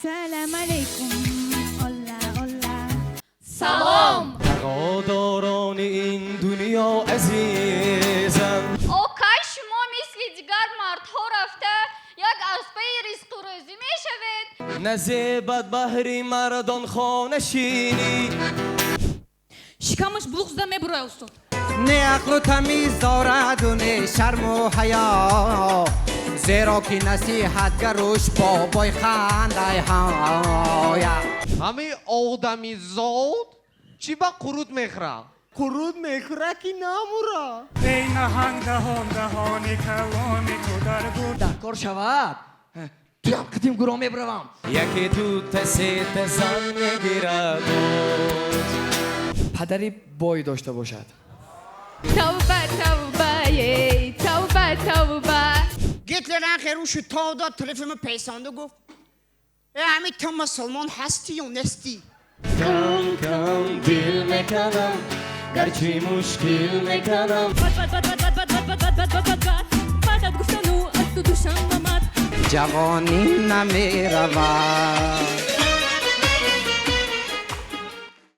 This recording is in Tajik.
Салам алейкум, ола, ола. Салом. Тағодорони ин дунё азизам. Окай, шумо мисли дигар мардҳо рафта як аспаи ризқу рӯзӣ мешавед. Назебад баҳри мардон хонашинӣ. Шикамаш булуқ зада мебурад, устод. Не ақлу тамиз дораду, не шарму ҳаё, зеро ки насиҳатгаруш бобои хандайҳоя. Ҳамин одами зод чӣ ба қурут мехӯрад? Қурут мехӯра, ки намура. Эй наҳанг даҳон, даҳони калони ту дар гур. Дар кор шавад, туям қидим гуро мебравам. Яке, дута, сета зан мегирад. Падари бой дошта бошад. Тавба, тавба, ей, тавба, тавба. Гитлер анхе рӯшу тов дод, тарафи пейсонду, гуфт: «Э, ҳами ту мусулмон ҳастӣ ё нестӣ?» Кам кам дил меканам, гарчи мушкил меканам. Бад, бад, бад, бад, бад, бад, бад, бад, бад, бад, бад. Бадат гуфтану аз ту душам омад. Ҷавонӣ намеравад.